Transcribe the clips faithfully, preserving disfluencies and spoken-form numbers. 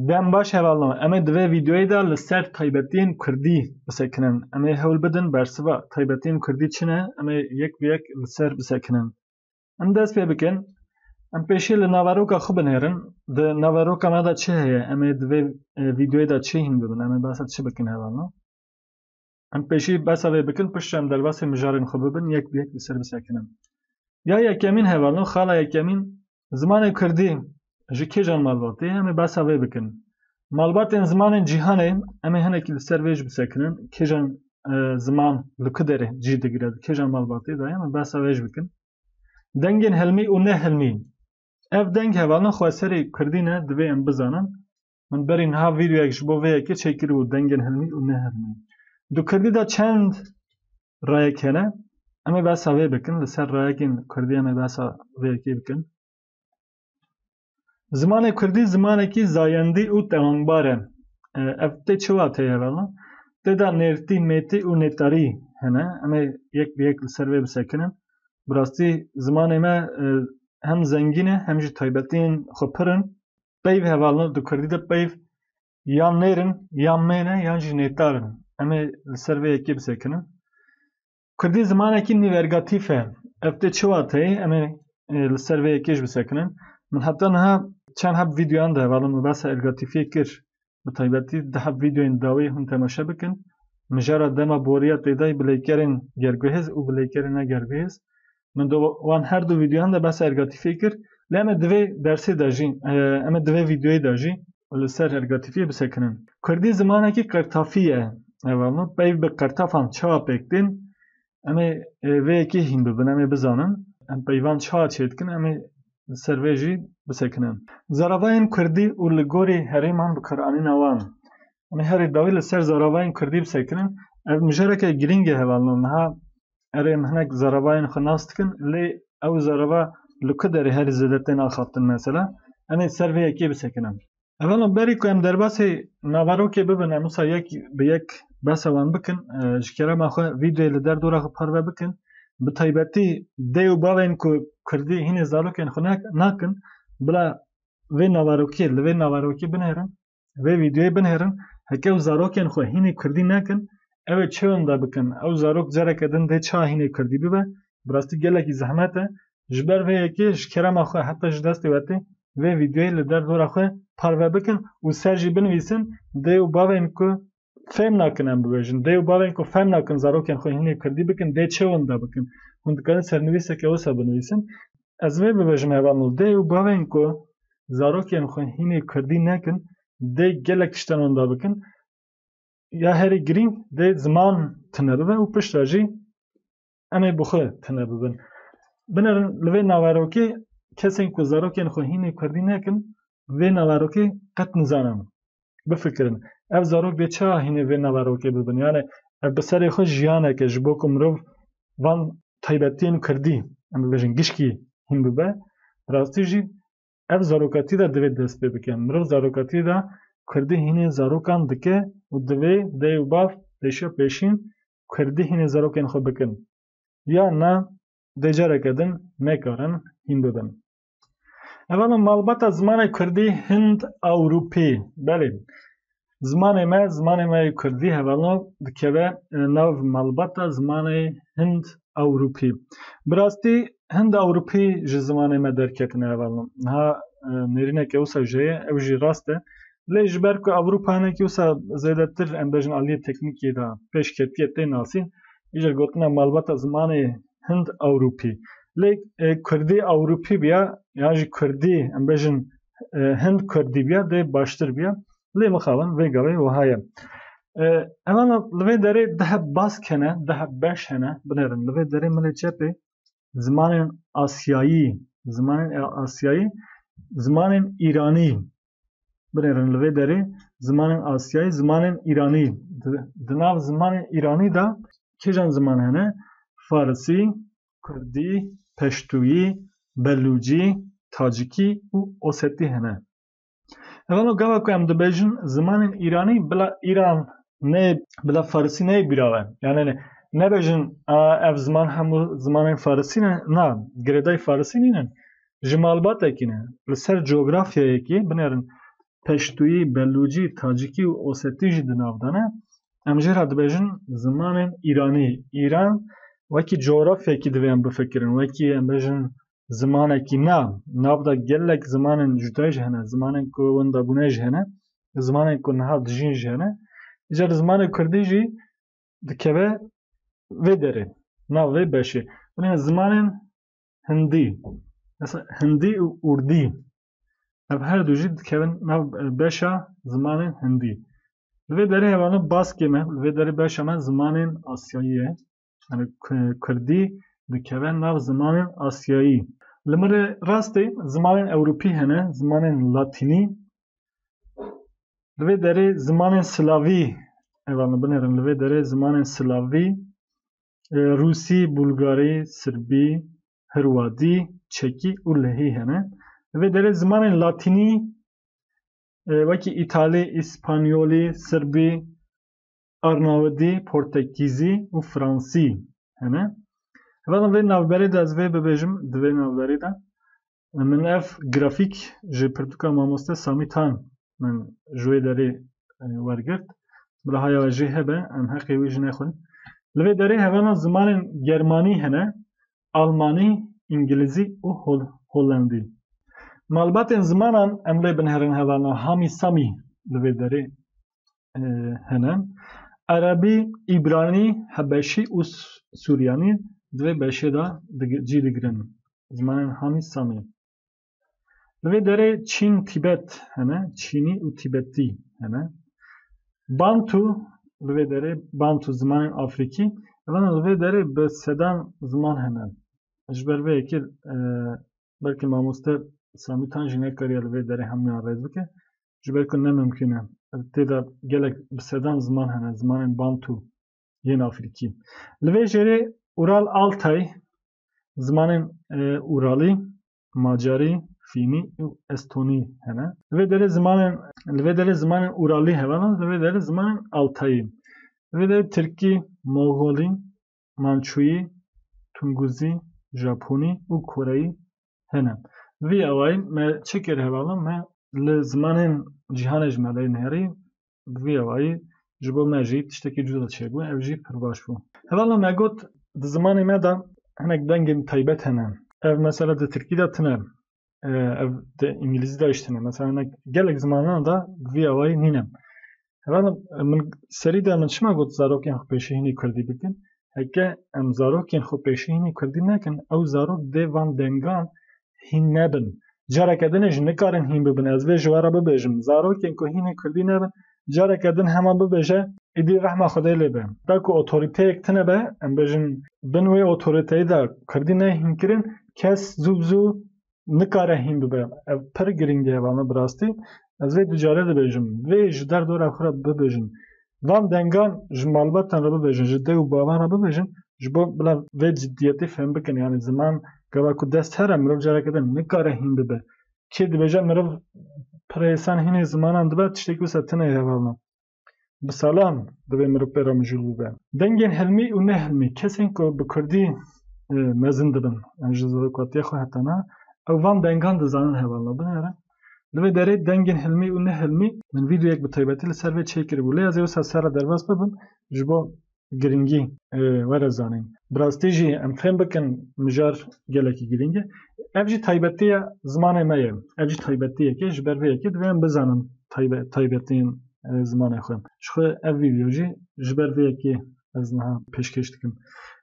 Dem baş hevalno, em ê di vê vîdeoyê de li ser taybetiyên kurdî bisekinin. Em ê hewl bidin bersiva taybetiyên kurdî çi ne, em ê yek bi yek li ser bisekinin. Em dest pê bikin. Em pêşî li naveroka xwe binêrin. Di naveroka me de çi heye? Em ê di vê, e, vîdeoyê de çi hîn bibin? Em ê behsa çi bikin hevalno? Em pêşî behsa vê bikin, piştre em derbasî mijarên xwe bibin, yek bi yek li ser bisekinin. Ya yekemîn hevalno, xala yekemîn, zimanê kurdî ji kêjan malbatê? Em ê behsa vê bikin. Malbatên zimanên cîhanê, em ê hinekî li ser vê jî bisekinin. Kêjan, e, ziman li ku derê cî digire, di kêjan malbatê de ye, em ê behsa vê jî bikin. Dengên hilmî û nehilmî. Ev deng hevalno xweserê kurdî ne, divê em bizanin. Min berî niha vîdeoyek ji bo vê yekê çêkiribû, dengên hilmî û nehilmî. Di kurdî de çend rayek hene? Em ê behsa vê bikin. Li ser rayekên kurdî em ê behsa vê yekê bikin. Zimanê kurdî zimanekî zayendî û tevangbar e. E, ev tê çi wateyê hevalno? Tê de nêrtî, mêtî û nêtarî hene. Em ê yek bi yek li ser vê bisekinin. Bi rastî zimanê me, e, hem zengîn e, hem jî taybetiyên xwe pir in. Peyv hevalno, di kurdî de peyv yan nêr in, yan mêr in, yan jî nêtar in. Em ê li ser vê yekê bisekinin. Kurdî zimanekî nîvergatîf e. Ev tê çi wateyê? Em ê, e, li ser vê yekê jî bisekinin. Min heta niha çend heb vîdeoyan de hevalno min behsa ergatîfiyê kir. Bi taybetî di heb vîdeoyên dawî hûn temaşe bikin. Mijara dema boriya tê de yî bi leykerên gerguhêz û bi leykerên ne gerguhêz. Min di wan her du vîdeoyan de behsa ergatîfiyê kir. Lê em ê di vê dersê de jî, e, em ê di vê vîdeoyê de jî li ser ergatîfiyê bisekinin. Kurdî zimanekî qertafî ye. Hevalno, peyv bi qertafan çawa pêk tên? Em ê, e, vê yekê hîn bibin, em ê bizanin. Em peyvan çawa çêdikin, em ê li ser vê jî bisekinin. Zaravayên kurdî û li gorî herêman bikaranîna wan. Em ê herî dawî li ser zaravayên kurdî bisekinin. Ev mijareke girîng e hevalno. Niha erê em hinek zaravayên xwe nas dikin, lê ew zarava li ku derê herî zêde tên axaftin mesela? Em ê ser vê yekê bisekinin. Hevalno, berî ku em derbasî naverokê bibin, em wisa yek bi yek behsa wan bikin. E, ji kerema xwe vîdeoyê li derdora xwe parve bikin. Bi taybetî dê û bavên ku kurdî hînê zarokên xwe nak-, nakin, bila vê naverokê, li vê naverokê binêrin, vê vîdeoyê binêrin. Heke ew zarokên xwe hînê kurdî nekin, ew ê çi wenda bikin? Ew zarok careke din dê çawa hînê kurdî bibe? Bi rastî gelekî zehmet e. Ji ber vê yekê ji kerema xwe heta ji destê we tê vê vîdeoyê li derdora xwe parve bikin û ser jî binivîsin dê û bavên ku fêm nakin em bibêjin. Dê û bavên ku fêm nakin zarokên xwe hînê kurdî bikin, dê çi wenda bikin? Hûn dikarin sernivîseke wisa binivîsin. Ez vê bibêjim hevalno, dê û bavên ku zarokên xwe hînê kurdî nekin, dê gelek tiştan wenda bikin. Ya herî girîng dê ziman tune bibe û piştre jî em ê bi xwe tune bibin. Binêrin li vê naverokê kesên ku zarokên xwe hînê kurdî nekin, vê naverokê qet nizanin. Bifikirin. Ev zarok dê çawa hînê vê naverokê bibin? Yani ev bi serê xwe jiyaneke ji bo ku mirov van taybetiyên kurdî, em bibêjin gişkî hîn bibe. Rastî jî ev zarokatî de divê dest pê bike. Mirov zarokatî de kurdî hînê zarokan dike û divê dê û bav pêşiya pêşîn kurdî hînê zarokên xwe bikin. Ya na dê careke din nekarin hîn bibin. Hevalno, malbata zimanê kurdî Hind Ewropî. Belê. Zimanê me, zimanê me yê kurdî hevalno dikeve, e, nav malbata zimanê Hind Ewropî. Bi rastî Hind Ewropî ji zimanê me derketine hevalno. Niha, e, nêrîneke wisa jê ye, ew jî rast e. Lê ji ber ku Ewropa hinekî wisa zêdetir, em bêjin aliyê teknîkê de pêş ketiye tê nasîn, îcar gotina malbata zimanê Hind Ewropî. Lê, e, Kurdî Ewropî biya, yan jî Kurdî, em bêjin, e, Hind Kurdî biya, dê baştir biya. Lê mixabin vê gavê wiha ye. E, hevalno, li vê derê du heb bask hene, du heb beş hene, binêrin. Li vê derê milê çepê zimanên Asyayî, zimanên Asyayî, zimanên Îranî. Binêrin li vê derê zimanên Asyayî, zimanên Îranî. Di, di nav zimanên Îranî de kêjan ziman hene? Farisî, Kurdî, Peştûyî, Belûcî, Tacikî û Osetî hene. Hevalno, gava ku em dibêjin zimanên Îranî, bila Îran neyê, bila Farisî neyê bîra we. Yani ne, nebêjin, a, ev ziman hemû zimanên Farisî ne. Na, girêdayî Farisî nînin. Ji malbatekî ne. Li ser cografyayekî, binêrin, Peştûyî, Belûcî, Tacikî û Osetî jî di nav de ne. Em jê re dibêjin zimanên Îranî. Îran wekî coğrafyekî divê em bifikirin. Wekî em bêjin zimanekî na. Nav de gelek zimanên cuda jî hene. Zimanên ku wenda bûne jî hene. Zimanên ku niha dijîn jî hene. Îcar zimanê kurdî jî dikeve vê derê. Nav vê beşê. Binê zimanên hindî. Mesela hindî û urdî. Ev her du jî dikevin nav beşa zimanên hindî. Li vê derê hevalno baskê me, li vê derê beşa me zimanên Asyayî ye. Yani ku-, kurdî dikeve nav zimanên Asyayî. Li min rê rastê zimanên Ewropî hene, zimanên Latînî. Li vê derê zimanên Slavî, hevalno binêrin, li vê derê zimanên Slavî, e, Rûsî, Bulgarî, Sirbî, Hirwadî, Çekî û Lehî hene. Li vê derê zimanên Latînî, e, wekî Îtalî, Îspanyolî, Sirbî, Arnavudî, Portekîzî û Fransî hene. Hevalno vê navberê de ez vê bibêjim, di vê navberê de min ev grafîk ji pirtûka mamoste Samî Tan min ji wê derê, e, wergirt. Bila haya we jê hebe, em heqê wî jî nexwin. Li vê derê hevalno zimanên Germanî hene, Almanî, Îngilîzî û Hol-, Holandî. Malbatên zimanan em lê binherin hevalno Hamî Samî li vê derê, e, hene. Erebî, Îbranî, Hebeşî û S-, Suryanî di vê beşê de dig-, cî digirin. Zimanên Hamî Samî. Li vê derê Çîn, Tîbet hene. Çînî û Tîbetî hene. Bantu, li vê derê Bantu zimanên Afrîkî. Evan li vê derê bi sedan ziman hene. Ji ber vê yekê, e, belkî mamoste Samî Tan jî nekariye li vê derê hemûyan rêz bike. Ji ber ku ne mimkûn e. Tê de gelek bi sedan ziman hene, zimanên Bantu yên Afrîkî. Li vê jêrê Ural Altay, zimanên, e, Uralî, Macarî, Fînî û Estonî hene. Li vê derê zimanên, li vê derê zimanên Uralî hevalno, li vê derê zimanên Altayî. Li vê derê Tirkî, Moxolî, Mançûyî, Tunguzî, Japonî û Koreyî hene. Vî awayî me çi kir hevalno? Me li zimanên cîhanê ji me lê nêrî, bi vî awayî ji bo me jî tiştekî cuda çêbû, ev jî pir baş bû. Hevalno me got, di zimanê me de hinek dengên taybet hene. Ev mesela di tirkî de tine, e, ev di îngilîzî de jî tine. Mesela hinek gelek zimanan de bi vî awayî nîne. Hevalno min serî de min çima got zarokên xwe pêşî hînî kurdî bikin? Heke em zarokên xwe pêşî hînî kurdî nekin, ew zarok dê van dengan hîn nebin. Careke din jî nikarin hîn bibin. Ez vê ji we re bibêjim. Zarokên ku hînê kurdî nebin, careke din hema bibêje, êdî rehma Xwedê lê be. Da ku otoriteyek tine be, em bêjin bin wê otoriteyê de kurdî neyê hînkirin, kes zû bi zû nikare hîn bibe. Ev pir girîng e, hevalno bi rastî. Ez vê du care dibêjim. Vê ji derdora xwe re bibêjin. Van dengan ji malbatan re bibêjin, ji dê û bavan re bibêjin, ji bo bila vê ciddiyetê fêm bikin. Yani ziman gava ku dest here, mirov careke din nikare hîn bibe. Kê dibêje mirov pir hêsan hînê zimanan dibe, tiştekî wisa tine ye hevalno. Bi salan divê mirov pê re mijûl bibe. Dengên hilmî û nehilmî, kesên ku bi kurdî, e, mezin dibin, yani ji zarokatiya xwe heta niha, ew van dengan dizanin hevalno. Binêrin. Li vê derê dengên hilmî û nehilmî, min vîdeoyek bi taybetî li ser vê çêkiribû. Lê ez ê wisa ser re derbas bibim, ji bo girîngî, e, were zanîn. Bi rastî jî em fêm bikin mijar gelekî girîng e. Ev jî taybetiya zimanê me ye. Ev jî taybetiyek e. Ji ber vê yekê divê em bizanin taybe-, taybetiyên, e, zimanê xwe. Ji xwe ev vîdeo jî ji ber vê yekê ez niha pêşkêş dikim.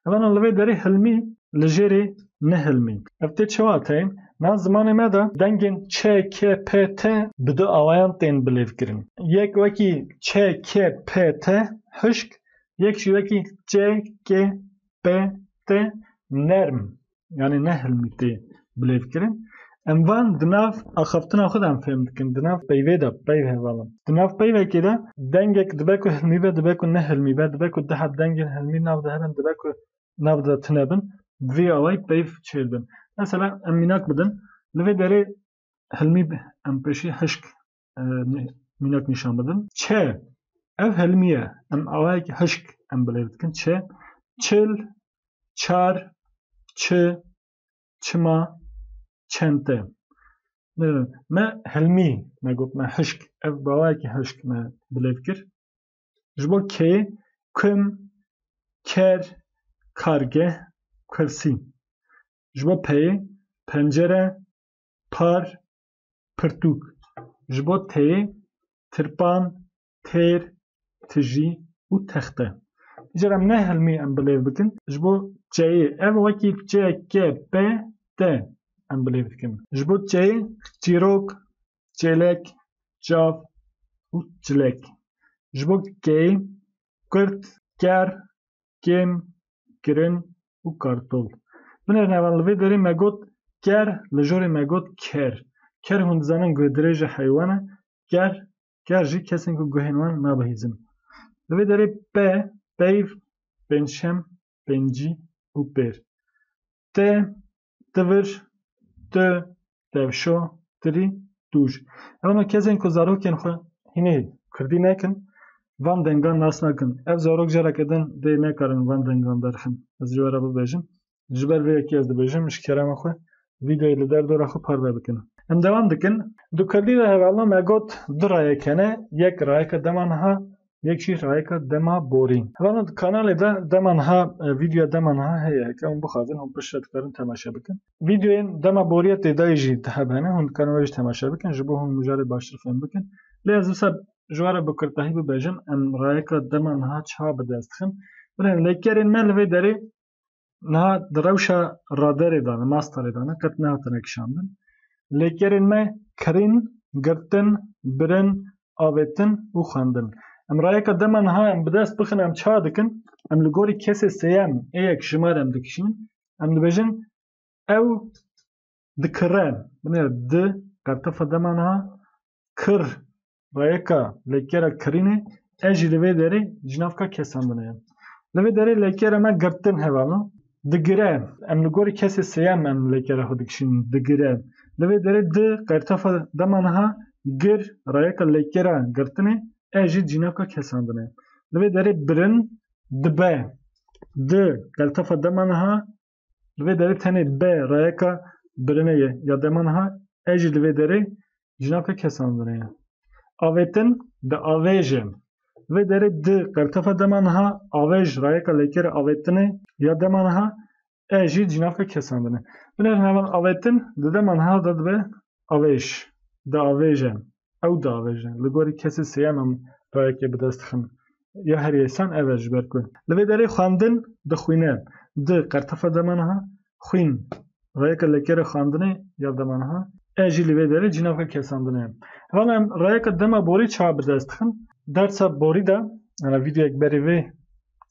Ev ana li vê derê hilmî li jêrê nehilmî. Ev tê çawa tên? Na zimanê me de dengên ç, k, p, t bi du awayan tên bilêvkirin. Yek wekî ç, k, p, t hişk, yek jî wekî ç, k, p, t nerm, yani nehilmî tê bilêvkirin. Em van di nav axaftina xwe de em fêm dikin, di nav peyvê de, peyv hevalin. Di nav peyvekê de dengek dibe ku hilmî be, dibe ku nehilmî be, dibe ku du heb dengên hilmî nav de hebin, dibe ku nav de tune bin, vî awayî peyv çêdibin. Mesela em mînak bidin, li vê derê hilmî bi-, em pêşî hişk, e, mî-, mînak nîşan bidin. Ç, ev hilmî ye, em awayekî hişk em bilêv dikin. Ç, çil, çar, çi, çima, çente. Me hilmî, me got me hişk. Ev bi awayekî hişk me bilêv kir. Ji bo kê, kum, ker, kargeh, kursî. Ji bo peyê, pencere, par, pirtûk. Ji bo teyê, tirpan, têr, tijî û texte. Îcar em ne hilmî em bilêv bikin. Ji bo çeyê, ev wekî çe, ke, pe, te em bilêv dikin. Ji bo çeyê, çîrok, çêlek, çav û çilek. Ji bo keyê, kurt, ker, kêm, kirin û kartol. Binêrin heval, li vê derê me got ker, li jorê me got ker. Ker hûn dizanin guhdirêj e, heywan e. Ker, ker jî kesên ku guhên wan nabihîzin. Li vê derê pe, peyv, pêncşem, pêncî û pêr. Te, tivir, tu, tevşo, tirî, tûj. Ew ne kesên ku zarokên xwe hînê kurdî nekin, van dengan nas nakin. Ev zarok careke din dê nekarin van dengan derxin. Ez ji we re bibêjim. Ji ber vê yekê ez dibêjim, ji kerema xwe vîdeoyê li derdora xwe parve bikin. Em dewam dikin. Di kurdî de hevalno me got du rayek hene, yek rayeke dema niha, yek jî rayeka dema borî. Hevalno di kanalê de dema niha, e, vîdeoya dema niha heye. Heke hûn bixwazin, hûn piştre dikarin temaşe bikin. Vîdeoyên dema borî ya têdayî jî di heb hene, hûn dikarin wê jî temaşe bikin, ji bo hûn mijarê baştir fêm bikin. Lê ez wisa ji we re bi kurtahî bibêjim, em rayeka dema niha çawa bi dest dixin. Binêrin lêkerên me li vê derê niha di rewşa raderê de ne, mastarê de ne, qet nehatine kişandin. Lêkerên me kirîn, girtin, birin, avêtin û xwendin. Em rayeka dema niha em bi dest bixin, em çawa dikin? Em li gorî kesê sêyem ê yek jimar em dikişînin. Em dibêjin, ew dikire. Binêr di, qertefa dema niha, kir, rayeka lêkera kirînê, e jî li vê derê cînavka kesandinê ye. Li vê derê lêkera me girtin hevalno. Digire. Em li gorî kesê sêyem em lêkera xwe dikişînin. Digire. Li vê derê di, qertefa dema niha, gir, rayeka lêkera girtinê, e jî cînavka kesandinê. Li vê derê birin, dibe. Di, qertefa dema niha, li vê derê tenê be, rayeka birinê ye ya dema niha, e jî li vê derê cînavka kesandinê ye. Avêtin, diavêje. Li vê derê di, qertefa dema niha, avêj, rayeka lêkera avêtinê ya dema niha, e jî cînavka kesandinê. Binêrin heval, avêtin di dema niha de dibe avêj, diavêje. Ew diavêje. Li gorî kesê sêyem em rayekê bi dest dixin. Ya herî hêsan ev e ji ber ku li vê derê xwendin, dixwîne. Di, qertefa dema niha, xwîn, rayeka lêkera xwendinê ya dema niha, e jî li vê derê cînavka kesandinê ye. Heval em rayeka dema borî çawa bi dest dixin? Dersa borî de, yani vîdeoyek berê vê,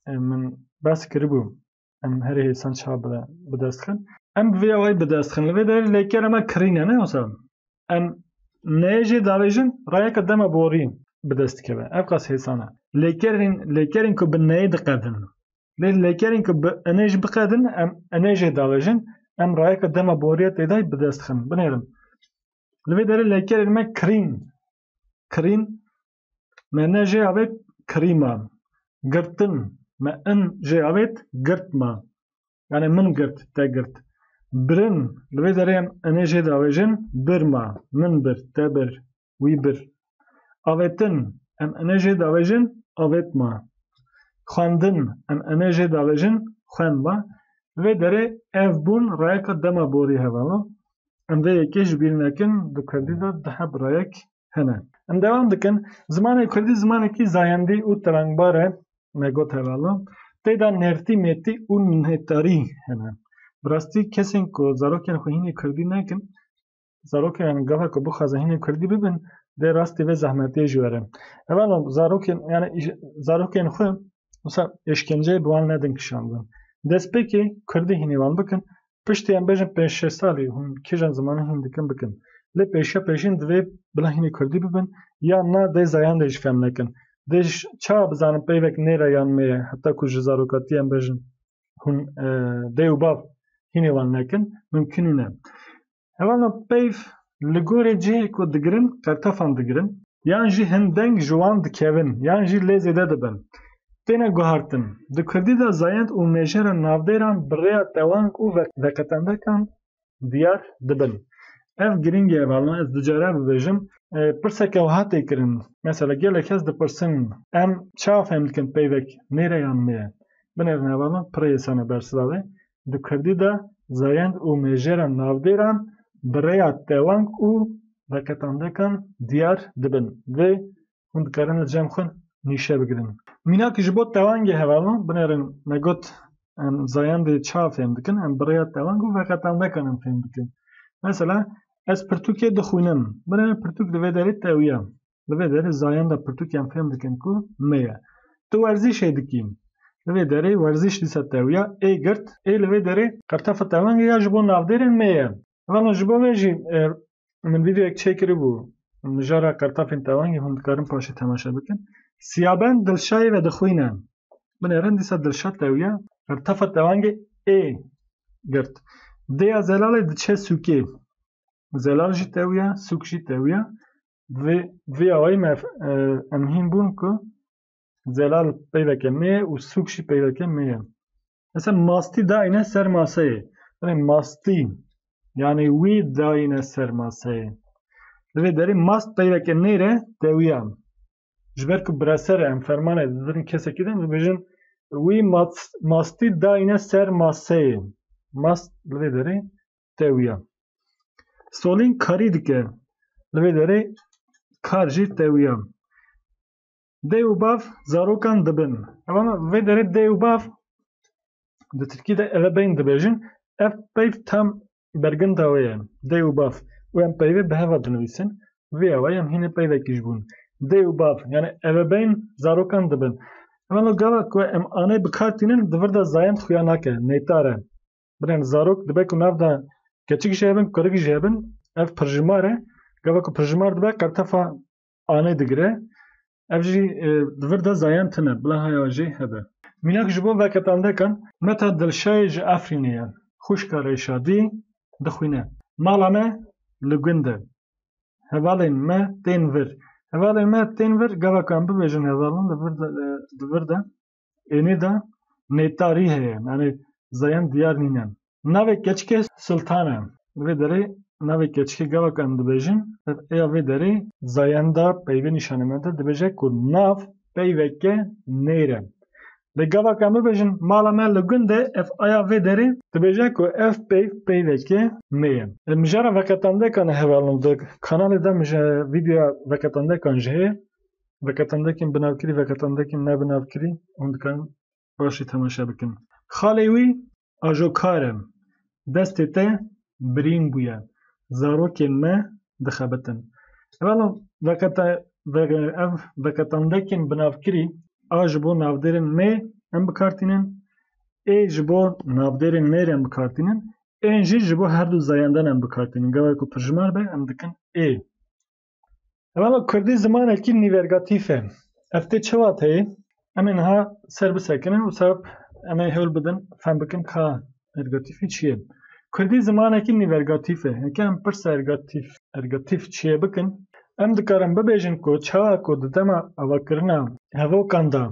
e, min behs kiribû. Em herî hêsan çawa bi, bi dest dixin? Em bi vê awayî bi dest dixin. Li vê derê lêkera me kirîn e, ne wisa? Em neyê jê davêjin, rayeka dema borî bi dest dikeve. Ev qas hêsan e. Lêkerên, lêkerên ku bi neyê diqedin. Lê lêkerên ku bi inê jî biqedin, em inê jê davêjin, em rayeka dema borî ya têdayî bi dest dixin. Binêrin. Li vê derê lêkerên me kirîn. Kirîn, me ne jê avêt, kirî ma. Girtin, me in jê avêt, girt ma. Yani min girt, te girt. Birin, li vê derê em inê jê davêjin, bir ma. Min bir, te bir, wî bir. Avêtin, em inê jê davêjin, avêt ma. Xwendin, em inê jê davêjin, xwend ma. Li vê derê ev bûn rayeka dema borî hevalno. Em vê yekê ji bîr nekin, di kurdî de di heb rayek hene. Em dewam dikin. Zimanê kurdî zimanekî zayendî û tirengbar e, me got hevalno. Tê de nertî mêtî û nêtarî hene. Bi rastî kesên ku zarokên xwe hînê kurdî nekin, zarokên gava ku bixwaze hînê kurdî bibin, dê rastî vê zehmetiyê jî were. Hevalno zarokên, yani îş-, zarokên xwe wisa êşkenceyê bi wan nedin kişandin. Destpêkê kurdî hînê wan bikin, piştî em bêjin pênc şeş salî hûn kîjan zimanê hîn dikin bikin. Lê pêşiya pêşîn divê bila hînê kurdî bibin, yan na dê zayendê jî fem nekin. Dê ş-, çawa bizanin peyvek nêr e yan mê ye, heta ku ji zarokatiyê em bêjin hûn, e, dê û bav hînê wan nekin, mimkînî ne. Hevalno peyv li gorê cihê ku digirin, qertefan digirin, yan jî hin deng ji wan dikevin, yan jî lê zêde dibin. Têne guhartin. Di kurdî de zayend û mêjera navdêran bi rêya tewang û ve-, veqetendekan diyar dibin. Ev girîng e, hevalno, ez ducara bibêjim. E, pirseke wiha tê kirin. Mesela gelek kes dipirsin, em çawa fêm dikin peyvek nêr e yan mê ye? Binêrin hevalno, pirê yê sane bersiva wê. Di kurdî de zayend û mêjera navdêran bi rêya tewang û veqetandekan diyar dibin. Vê hûn dikarin li cem xwe nîşe bigirin. Mînak ji bo tewangê hevalno, binêrin me got, em zayendê çawa fêm dikin, em bi rêya tewang û veqetandekan em fêm dikin. Mesela, ez pirtûkê dixwînim. Binêrin pirtûk li vê derê tewiya. Li vê derê zayenda pirtûkê em fêm dikin ku mê ye. Tu werzîşê dikî. Li vê derê werzîş dîsa tewiya, ê girt, ê li vê derê qertefa tewangê ya ji bo navdêrên mê ye. Hevalno, ji bo vê jî, e, min vîdeoyek çêkiribû, mijara qertefên tewangê, hûn dikarin paşê temaşe bikin. Siyaben Dilşayê vedixwîne. Binêrin dîsa Dilşa tewiya, qertefa tewangê ê girt. Dêya Zelalê diçe sûkê. Zelal jî tewiya, sûk jî tewiya. Vê, vê awayî me, e, em hîn bûn ku Zelal peyveke mê ye û sûk jî peyveke mê ye. Mesela mastî dayîne ser maseyê. Binê mastî, yanî wî dayîne ser maseyê. Li vê derê mast peyveke nêr e, tewiya. Ji ber ku bireser e, em fermanê didin kesekî din, dibêjin wî mas-, mastî dayîne ser maseyê. Mast li vê derê tewiya. Solîn karî dike. Li vê derê kar jî tewiya. Dê û bav zarokan dibin. Hevalno, vê derê dê û bav, di tirkî de ebebeyn dibêjin. Ev peyv tam berginda wê ye. Dê û bav. Û em peyvê bi heva dinivîsin. Vê awayî em hînê peyvekî ji bûn. Dê û bav, yanî ebebeyn zarokan dibin. Hevalno, gava ku em anê bi kar tînin, di vir de zayend xuya nake, nêtar e. Binêrin zarok dibe ku nav de keçik jî hebin, kurik jî hebin, ev pirjimar e. Gava ku pirjimar dibe, qertefa anê digire. Ev jî, e, di vir de zayend tune, bila haya jê hebe. Mînak ji bo veqetandekan, Meta Dilşayê ji Efrînê ye. Xwişka Rêşadî dixwîne. Mala me li gund e. Hevalên me tên vir. Hevalên me tên vir, gava ku em bibêjin hevalin, li vir de, e, di vir de ênê de nêtarî heye. Yanî zayend diyar nîne. Navê keçikê Sultan e. Li vê derê navê keçikê gava ku em dibêjin, ev êya vê derê zayenda peyvê nîşanê me de dibêje ku nav peyveke nêr e. Lê gava ku em bibêjin mala me li gund e, ev aya vê derê dibêje ku ev peyv peyveke mê ye. Li mijara veqetandekan e hevalin, di kanalê de mije-, vîdeoya veqetandekan jî heye. Veqetandekên binavkirî, veqetandekên nebinavkirî hûn dikarin paşê temaşe bikin. Xalê wî ajokar e. Destê te birîn bûye. Zarokên me dixebitin. Hevalin, veqeta-, ve-, ev veqetandekên binavkirî a ji bo navdêrên mê em bi kar tînin, ê ji bo navdêrên nêr em bi kar tînin, ên jî ji bo her du zayendan em bi kar tînin. Gava ku pirjimar be, em dikin ê. Hevalin, kurdî zimanekî nîvergatîf e. Ev tê çi wateyê? Em ê niha ser bisekinin û ser em ê hewl bidin fem bikin ka ergatîfî çi ye. Kurdî zimanekî nîvergatîf e. Heke em pirsa ergatîf, ergatîf çi ye bikin, em dikarin bibêjin ku çawa ku di dema avakirina hevokan de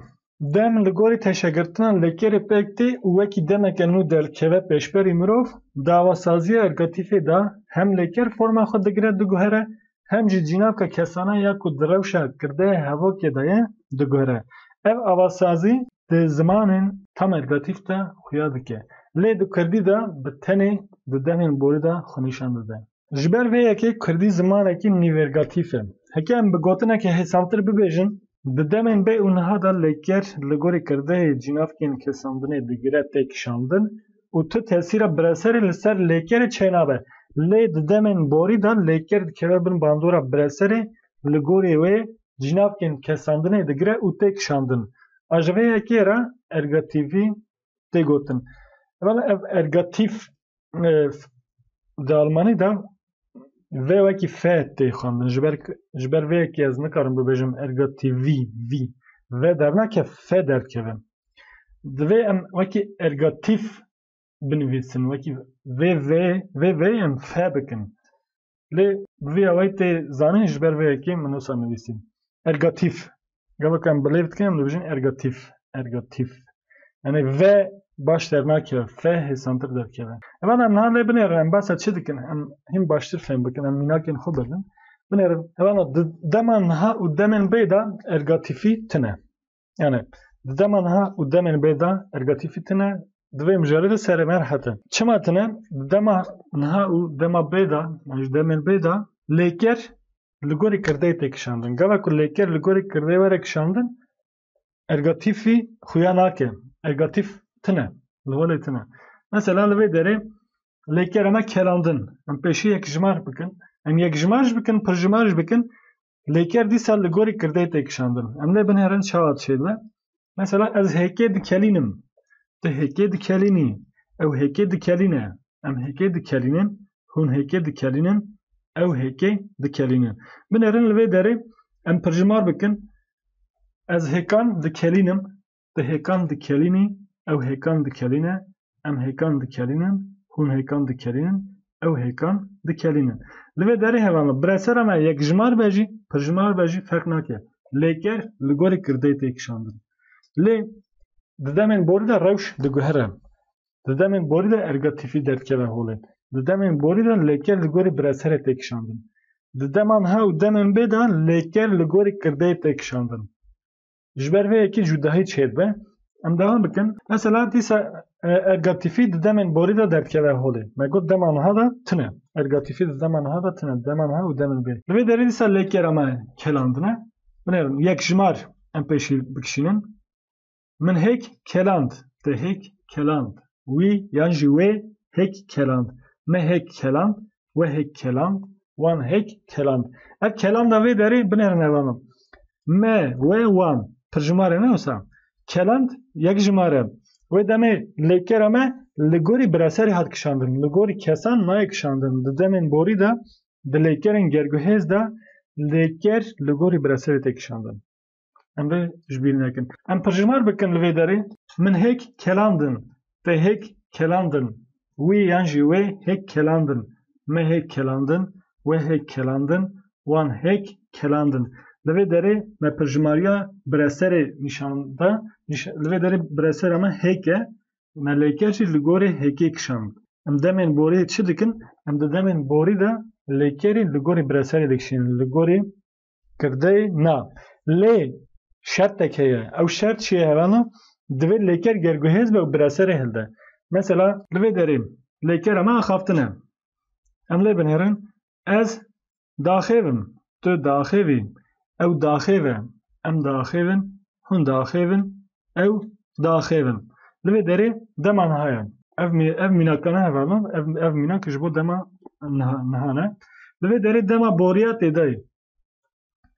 dem li gorî teşegirtina lêkerê pêk tê û wekî demeke nû derdikeve pêşberî mirov, di avasaziya ergatîfê de hem lêker forma xwe digire, diguhere, hem jî cînavka kesana ya ku di rewşa kirdeyê hevokê de ye, diguhere. Ev avasazî di zimanên tam ergatîf de xuya dike. Lê di kurdî de bi tenê di demên borî de xwe nîşan dide. Ji ber vê yekê kurdî zimanekî nîvergatîf e. Heke em bi gotineke hêsantir bibêjin, di demên bê û niha de lêker li gorî kirdeyê cînavkên kesandinê digire tê kişandin û tu tesîra bireserê li ser lêkerê çênabe. Lê di demên borî de lêker dikeve bin bandora bireserê, li gorî wê cînavkên kesandinê digire û tê kişandin. A ji vê yekê re ergatîfî tê gotin. Hevalin, ev ergatîf, e, di almanî de V wekî F tê xwendin. Ji ber, ji ber vê yekê ez nikarim bibêjim ergatîfî, vî. V dernake, F derdikeve. Divê em wekî ergatîf binivîsin, wekî V V, V V em F bikin. Lê bi vî awayî tê zanîn, ji ber vê yekê min wisa nivîsî. Ergatîf. Gava ku em bi lêv dikin, em dibêjin ergatîf. Ergatîf. Yanî V baş dernakeve, F hêsantir derkeve. Heval em niha lê binêrin, em behsa çi dikin? Em hîn baştir fêm bikin, em mînakên xwe berdin. Binêrin, heval di dema niha û demên bê de ergatîfî tune. Yani, di dema niha û demên bê de ergatîfî tune, di vê mijarê de serê me rehet e. Çima tune? Di dema niha û dema bê de, yani ji demên bê de, lêker li gorî kirdeyê tê kişandin. Gava ku lêker li gorî kirdeyê were kişandin, ergatîfî xuya nake. Ergatîf tune. Li holê tune. Mesela li vê derê lêker me kelandin. Em pêşî yekjimar bikin. Em yekjimar jî bikin, pirjimar jî bikin. Lêker dîsa li gorî kirdeyê tê kişandin. Em lê binêrin çawa dişêdibe. Mesela ez hêkê dikelînim. Tu hêkê dikelînî. Ew hêkê dikelîne. Em hêkê dikelînin. Hûn hêkê dikelînin. Ew hêkê dikelînin. Binêrin li vê derê em pirjimar bikin. Ez hêkan dikelînim. Tu hêkan dikelînî. Ew hêkan dikelîne. Em hêkan dikelînin. Hûn hêkan dikelînin. Ew hêkan dikelînin. Li vê derê hevalno. Biresera me yekjimar be jî, pirjimar be jî ferq nake. Lêker li gorî kirdeyê tê kişandin. Lê di demên borî de rewş diguhere. Di demên borî de ergatîfî derdikeve holê. Di demên borî de lêker li gorî bireserê tê kişandin. Di dema niha û demên bê de lêker li gorî kirdeyê tê kişandin. Ji ber vê yekê cudahî çêdibe. Em devam bikin. Mesela dîsa, e, ergatîfî di demên borî de derdikeve holê. Me got dema niha de tune. Ergatîfî di dema niha de tune. Dema niha û demên bê. Li vê derê dîsa lêkera me kelandine. Binêrin, yekjimar em pêşî bikişînin. Min hêk keland, te hêk keland. Wî yan jî wê hêk keland. Me hêk keland, we hêk keland, wan hêk keland. Ev kelanda vê derê binêrin hevalno. Me, we, wan. Pirjimare ne wisa? Keland yekjimare. Wê demê lêkera me li gorî bireserê hat kişandin. Li gorî kesan nayê kişandin. Di demên borî de, di lêkerên gerguhêz de lêker li gorî bireserê tê kişandin. Em vê ji bîr nekin. Em pirjimar bikin li vê derê. Min hêk kelandin. Te hêk kelandin. Wî yan jî wê hêk kelandin. Me hêk kelandin. We hêk kelandin. Wan hêk kelandin. Li vê derê me pirjimariya bireserê nîşan da. Nîş-, li vê derê biresera me hêk e. Me lêker jî li gorê hêkê kişand. Em demên borî çi dikin? Em di demên borî de lêkerî li gorî bireserê dikişînin. Li gorî kirdeyê na. Lê şertek heye. Ew şert çi ye hevalno? Divê lêker gerguhêz be û bireserê hilde. Mesela, li vê derê lêkera me axaftin e. Em lê binêrin. Ez daxêvim. Tu daxêvî. Ew daxêve. Em daxêvin. Hûn daxêvin. Ew daxêvin. Li vê derê dema niha ye. Ev mî-, ev mînaka ne hevalno. Ev, ev mînak ji bo dema niha, niha ne. Li vê derê dema boriya tê de ye.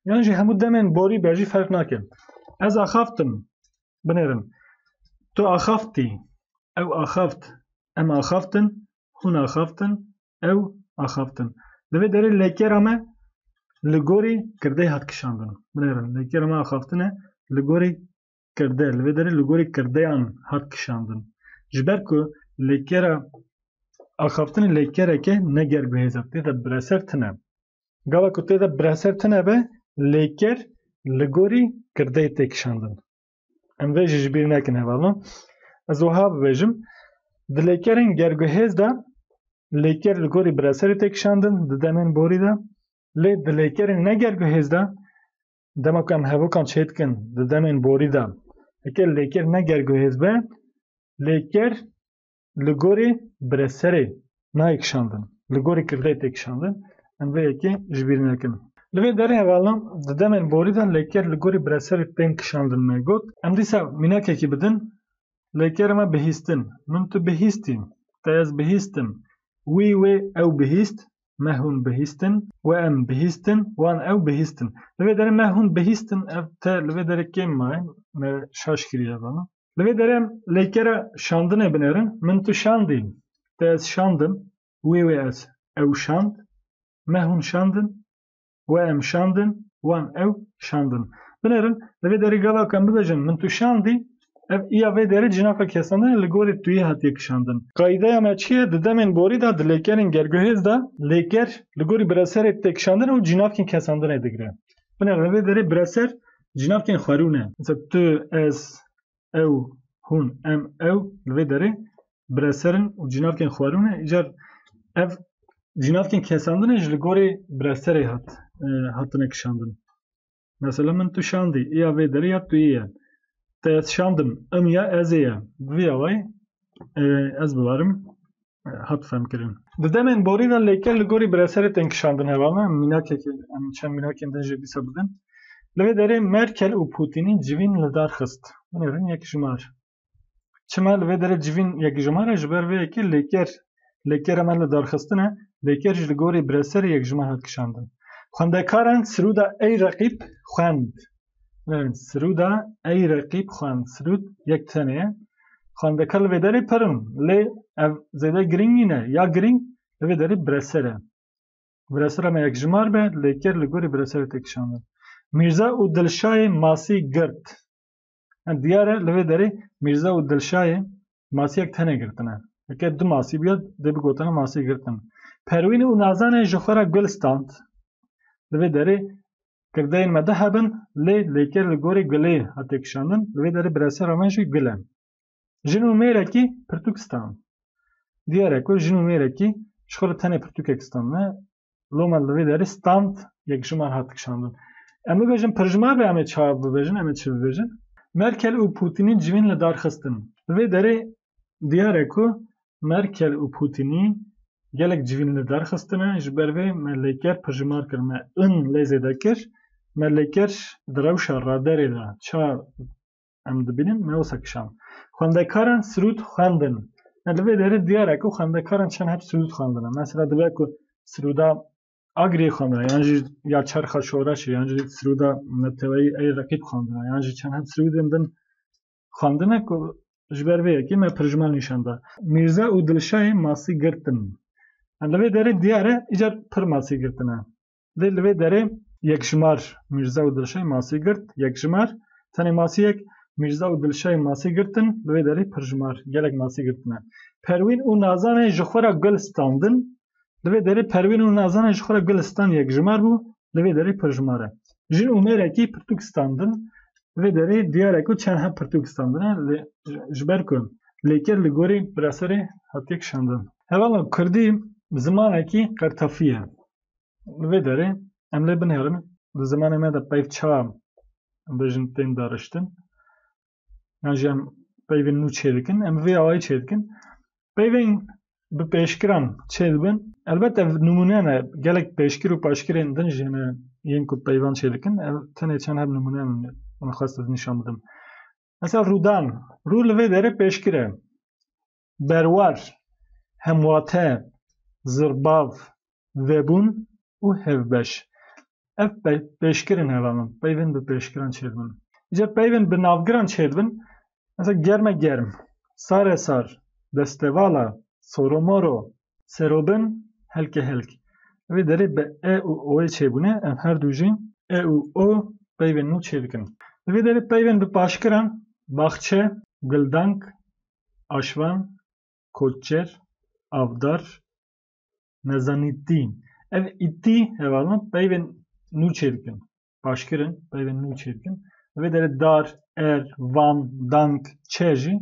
Yan jî hemû demên borî be jî ferq nake. Ez axaftim. Binêrin. Tu axaftî. Ew axaft. Em axaftin. Hûn axaftin. Ew axaftin. Di vê derê lêkera me li gorî kirdeyê hat kişandin. Binêrin. Lêkera me axaftine li gorî kirde. Li vê derê li gorî kirdeyan hat kişandin. Ji ber ku lêkera axaftinê lêkereke ne gerguhêz e. Tê de bireser tune. Gava ku tê de bireser tune be, lêker li gorî kirdeyê tê kişandin. Em vê jî ji bîr nekin hevalno. Ez wiha bibêjim. Di lêkerên gerguhêz de lêker li gorî bireserê tê kişandin, di demên borî de. Lê di lêkerên ne gerguhêz de, dema ku em hevokan çêdikin, di demên borî de, heke lêker ne gerguhêz be, lêker li gorî bireserê nayê kişandin. Li gorî kirdeyê tê kişandin. Em vê yekê ji bîr nekin. Li vê derê hevalno di demên borî de lêker li gorî bireserê tên kişandin me got. Em dîsa mînakekî bidin. Lêkera me bihîstin. Min tu bihîstî. Te ez bihîstim. Wî wê ew bihîst. Me hûn bihîstin. We em bihîstin. Wan ew bihîstin. Li vê derê me hûn bihîstin. Ev te li vê derê kêm maye. Me şaş kiriye bana. Li vê derê em lêkera şandinê binêrin. Min tu şandî. Te ez şandim. Wê wê ez. Ew şand. Me hûn şandin. We em şandin. Wan ew şandin. Binêrin. Li vê derê gava ku em bibêjin. Min tu şandî. Ev iya vê derê cinafka kesandinê li gorî tuyê hatiye kişandin. Qaydeya me çi ye? Di demên borî de di lêkerên gerguhêz de lêker li gorî bireserê tê kişandin û cinafkên kesandinê digire. Binêrin. Li vê derê bireser cinafkên xwerû ne. Mesela tu, ez, ew, Hûn, em, ew li vê derê bireser in û cînavkên xwarû ne. Îcar ev cînavkên kesandinê ji li gorî bireserê hat, e, hatine kişandin. Mesela min tu şandî, ya vê derê ya tu yê ye. Te ez şandim, im ya ez ê ye. Bi vî awayî, e, ez biwarim, e, hat femkirin. Di demên borî de lêker li gorî bireserê tên kişandin hevalna. Em mînakekê, em çend mînakên din jî dîsa bidin. Li vê derê Merkel û Pûtînî civîn li dar xist. Binêrin yekjimar. Çima li vê derê civîn yekjimar e? Ji ber vê yekê lêker, lêkera me li darxistine, lêker ji li gorî bireserê yekjimar hat kişandin. Xwendekaran sirûda Ey Reqîb xwend. Nêrin, sirûda Ey Reqîb xwend. Sirûd yek tenê ye. Xwendekar li vê derê pir in. Lê ev zêde girîng nîne. Ya girîng li vê derê bireser e. Biresera me yekjimar be, lêker li gorî bireserê tê kişandin. Mîrza û Dilşayê masî girt. Yani diyar e, li vê derê Mîrza û Dilşayê masiyek tenê girtine. Heke du masî biya, dê bigotine masî girtin. Perwîn û Nazanê ji xwe re gul stand. Li vê derê kirdeyên me du hebin, lê lêker li gorî gulê hatiye kişandin. Li vê derê biresera me jî gul e. Jin û mêrekî pirtûk stand. Diyar e ku jin û mêrekî ji xwe re tenê pirtûkek standine. Loma li vê derê stand yekjimar hat kişandin. Em bibêjin pirjimar be, em ê çawa bibêjin, em ê çi bibêjin? Merkel û Pûtînî civîn li dar xistin. Li vê derê diyar e ku Merkel û Pûtînî gelek civîn li dar xistine. Ji ber vê me lêker pirjimar kir, me in lê zêde kir. Me lêker di rewşa radarê de ça em dibînin, me wisa kişand. Xwendekaran sirûd xwendin. Yani li vê derê diyar e ku xwendekaran çend heb sirûd xwendine. Mesela dibe ku sirûda Agrê xwendine, yan jî ya Çerxa Şoreşê, yan jî sirûda neteweyî Ey Reqîb xwendine, yan jî çend heb sirûdên din xwendine ku ji ber vê yekê me pirjimar nîşan da. Mîrza û Dilşayê masî girtin. Yani li vê derê diyar e, îcar pir masî girtine. Lê li vê derê yekjimar Mîrza û Dilşayê masî girt, yekjimar, tenê masiyek Mîrza û Dilşayê masî girtin, li vê derê pirjimar, gelek masî girtine. Perwîn û Nazanê ji xwe re gul standin, li vê derê Perwîn û Nazanê ji xwe re gul stand yekjimar bû, li vê derê pirjimar e. Jin û mêrekî pirtûk standin, li vê derê diyar e ku çend heb pirtûk standine, lê ji ber ku lêker li gorî bireserê hatiye kişandin. Hevala kurdî zimanekî qertafî ye. Li vê derê em lê binêrin, di zimanê me de peyv çawa em bêjin tên dariştin, yan jî em peyvên nû çêdikin, em vê awayî çêdikin. Peyvên bi pêşkiran çêdibin. Elbet ev nimûne ne, gelek pêşkir û paşkirên din jî hene yên ku peyvan çêdikin. Ev tenê çend heb nimûne min xwest ez nîşan bidim. Mesela rûdan, rû li vê derê pêşkir e. Berwar, hemwate, zirbav, vebûn û hevbeş. Ev pe-, pêşkirin hevalin, peyvên bi pêşkiran çêdibin. Îcar peyvên bi navgiran çêdibin, mesela germe germ, sare sar, destevala, soromoro, serobin, helke helk. Vê derê bi e û oyê çêbûne, em her du jî e û o peyvên nû çêdikin. Vê derê peyvên bi paşkiran, baxçe, guldank, aşvan, koçer, avdar, nezanîtî. Ev îtî hevalin peyvên nû çêdikin. Paşkirin peyvên nû çêdikin. Vê derê dar, er, van, dank, çe jî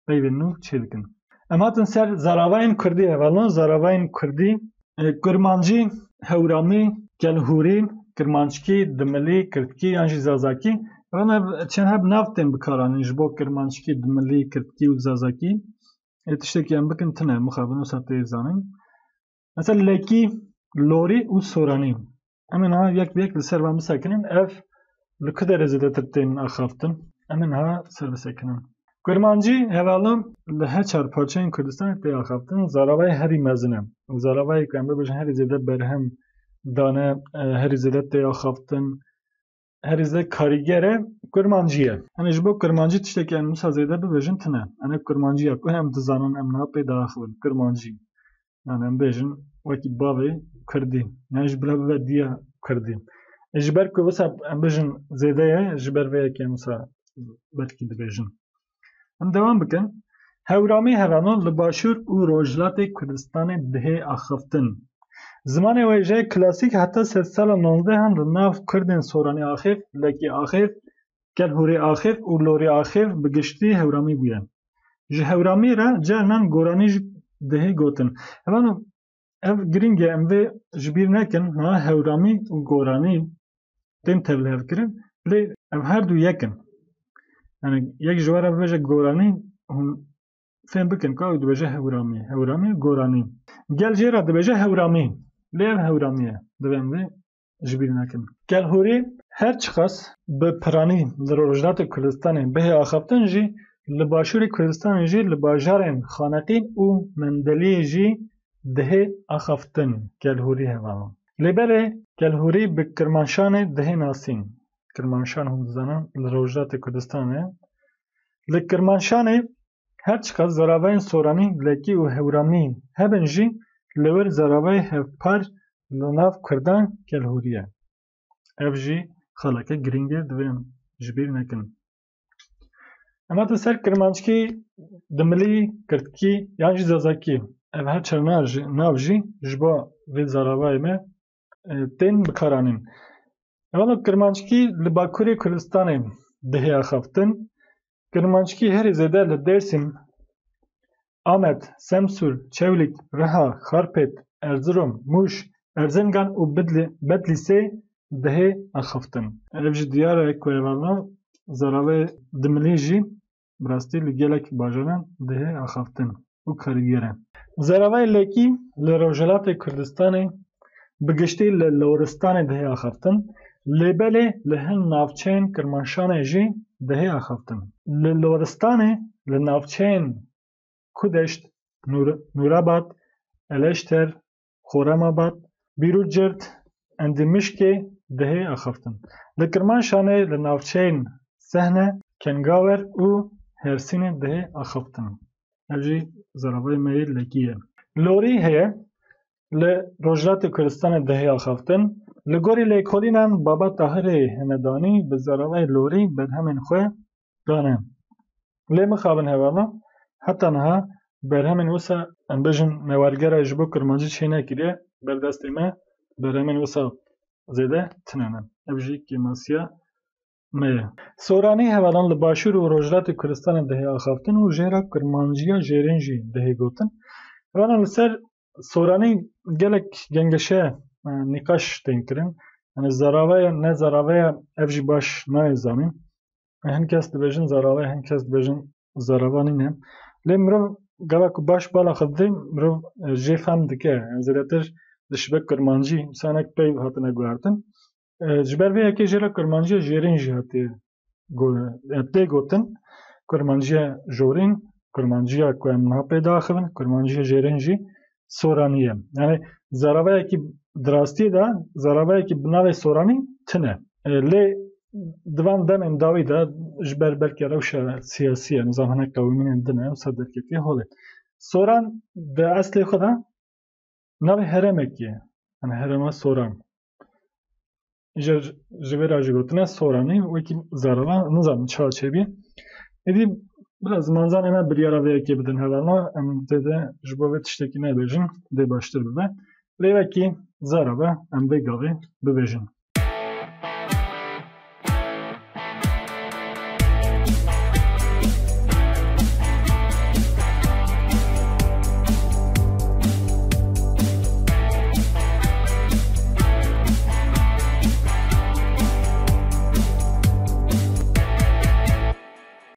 peyvên nû çêdikin. Em hatin ser zaravayên kurdî hevalin. Zaravayên kurdî, e, kurmancî, hewramî, kelhûrî, kirmanckî, dimilî, kirdkî yan jî zazakî. Hevalin ev çend heb nav tên bikaranîn ji bo kirmanckî, dimilî, kirdkî û zazakî. Ê tiştekî em bikin tune, mixabin wisa tê zanin. Mesela lekî, lorî û soranî. Em ê niha yek bi yek li ser van bisekinin. Ev li ku derê zêdetir tên axaftin? Em ê niha ser bisekinin. Kurmancî hevalin li her çar parçeyên Kurdistanê tê axaftin. Zaravayê herî mezin e. Zaravayê ku em bibêjin herî zêde berhem dane, e, herî zêde tê axaftin, herî zêde karîger e, kurmancî ye. Hani ji bo kurmancî tiştekî em wisa zêde bibêjin tune. Ene kurmancî ye ku em dizanin, em niha pê diaxivin. Kurmancî. Yani em bêjin wekî bavê kurdî. Yani ji bila bibe diya kurdî. E, ji ber ku wisa em bêjin zêde ye, ji ber vê yekê em wisa belkî dibêjin. Em dewam bikin. Hewramî hevalin li Başûr û Rojhilatê Kurdistanê dihê axiftin. Zimanê wêjeyê klasîk heta sedsala nozdehan li nav Kurdên Soranî axêv, Lekî axêv, Kelhûrê axêv û Lorî axêv bi giştî hewramî bûye. Ji hewramî re carnan goranî jî dihê gotin. Hevano ev girîng e, em vê ji bîr nekin, ha, hewramî û goranî tên tevlihevkirin, lê ev her du yek in. Yani yek ji we re bibêje goranî, hûn fêm bikin ka ew dibêje hewramî, hewramî û goranî. Gel jê re dibêje hewramî, lê ev hewramî ye, divê em vê ji bîr nekin. Kelhûrî her çiqas bi piranî li Rojhilatê Kurdistanê bihê axaftin jî, li Başûrê Kurdistanê jî li bajarên Xaneqîn û Mendeliyê jî dihê axaftin, kelhûrî hevala. Lê belê kelhûrî bi Kirmanşanê dihê nasîn. Kirmanşan hûn dizanin li Rojhilatê Kurdistanê. Li Kirmanşanê her çiqas zaravayên soranî, lekî û hewramî hebin jî, li wir zaravayê hevpar li nav Kurdan kelhûrî ye. Ev jî xaleke girîng e, divê em ji bîr nekin. Em hatin ser kirmanckî, dimilî, kirdkî yan jî zazakî. Ev her çar nav jî, nav jî ji bo vê zaravayê me, e, tên bikaranîn. Hevala kirmanckî li Bakurê Kurdistanê dihê axaftin. Kirmanckî herî zêde li Dêrsim, Amed, Semsûr, Çewlîg, Riha, Xarpêt, Erzirom, Mûş, Erzingan û Bidli-, Bedlîsê dihê axaftin. Ev jî diyar e ku hevala zaravê dimilî jî bi rastî li gelek bajaran dihê axaftin û karîger e. Zaravayê lekî li Rojhilatê Kurdistanê bi giştî li Loristanê dihê axaftin, lê belê li hin navçeyên Kirmanşanê jî dihê axaftin. Li Loristanê li navçeyên Kudeşt, Nûr-, Nûrabad, Eleşter, Xoremabad, Bîrûcirt, Endîmişkê dihê axaftin. Li Kirmanşanê li navçeyên Sehne, Kengawer û Hersînê dihê axaftin. Ev jî zaravayê me yê lekî ye. Lorî heye, li Rojhilatê Kurdistanê dihê axaftin. Li gorî lêkolînan Baba Tahirê Hemedanî bi zaravayê lorî berhemên xwe dane. Lê mixabin hevala, heta niha berhemên wisa, em bêjin, newergere ji bo kirmancî çênekiriye, ber destê me berhemên wisa zêde tune ne. Ev jî kêmasiya me ye. Soranî hevalan li Başûr û Rojhilatê Kurdistanê dihê axaftin û jê re kirmanciya jêrîn jî dihê gotin. Hevalan li ser soranî gelek gengeşe, e, nîqaş tên kirin. Yani zarave ye, ne zarave ye, ev jî baş nayê zanîn. Hin kes dibêjin zarave, hin kes dibêjin zarava nîne. Lê mirov gava ku baş bala xwe didê, mirov, e, jê fehm dike. Yani zêdetir dişibe kurmancî, wisa hinek pey hatine guhertin. E, ji ber vê yekê jê re kurmanciya jêrîn jî hatiye go-, e, tê gotin. Kurmanciya jorîn, kurmanciya ku em niha pê diaxivin, kurmanciya jêrîn jî soranî ye. Yani zaravayekî di rastiyê de, zaravayekî bi navê soranî tune. E, lê di van demên dawî de ji ber belkî rewşa siyasî ye, nizam hinek qewimînên din e, wisa derketiye holê. Soran di eslê xwe de navê herêmekî ye. Yani herêma Soran. Îcar ji vê re jî gotine Soranî, wekî zarava, nizanim çawa çêbî. Êdî bila zimanzanê me biryara vê yekê bidin hevalna, em zêde ji bo vê tiştekî nebêjin, dê baştir bibe. Lê wekî zarava em vê gavê bibêjin.